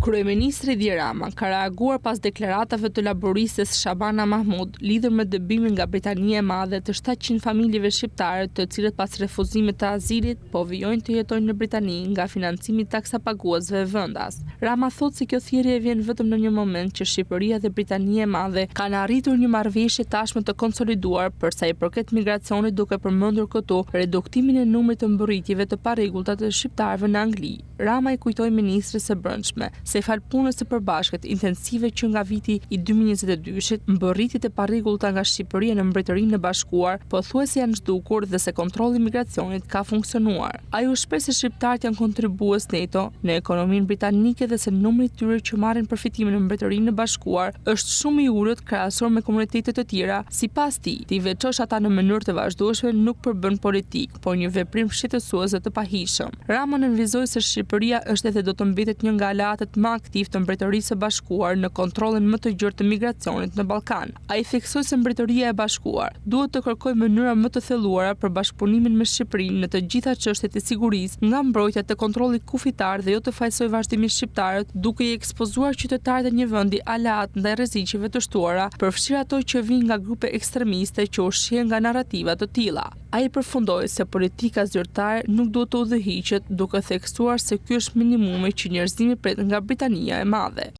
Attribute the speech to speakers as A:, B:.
A: Kryeministri Edi Rama ka reaguar pas deklaratave të laburistes Shabana Mahmood lidhur me dëbimin nga Britania e Madhe të 700 familjeve shqiptare të cilët pas refuzimit të azilit po vijojnë të jetojnë në Britani nga financimi i taksapaguesve vendas. Rama thotë se kjo thirrje vjen vetëm në një moment që Shqipëria dhe Britania e Madhe kanë arritur një marrëveshje tashmë të konsoliduar për sa i përket migracionit duke përmendur këtu reduktimin e numrit të mbërritjeve të parregullta të shqiptarëve në Angli. Rama i kujtoi ministres së Brendshme se falë punës së përbashkët intensive që nga viti i 2022-shit, mbërritjet e parregullta nga Shqipëria në Mbretërinë e Bashkuar pothuajse janë zhdukur dhe se kontrolli i migracionit ka funksionuar. Ai u shpreh se shqiptarët janë kontribues neto në ekonominë britanike dhe se numri i tyre që marrin përfitime në Mbretërinë e Bashkuar është shumë i ulët krahasuar me komunitete të tjera. Sipas tij, t'i veçosh ata në mënyrë të vazhdueshme nuk përbën politikë, por një veprim shqetësues dhe të pahijshëm. Rama nënvizoi se Shqipëria është edhe do të mbetet një nga aleatët më aktivë të Mbretërisë së Bashkuar në kontrollin më të gjerë të migracionit në Ballkan. Ai theksoi se Mbretëria e Bashkuar duhet të kërkojë mënyra më të thelluara për bashkëpunimin me Shqipërinë në të gjitha çështjet e sigurisë, nga mbrojtja te kontrolli kufitar dhe jo të fajësojë vazhdimisht shqiptarët duke i ekspozuar qytetarët e një vendi aleat ndaj rreziqeve të shtuara, përfshirë ato që vijnë nga grupe ekstremiste që ushqehen nga narrativa të tilla. Ai përfundoi se politika zyrtare nuk duhet të udhëhiqet, duke theksuar se ky është minimumi që njerëzimi pret nga Britania e Madhe.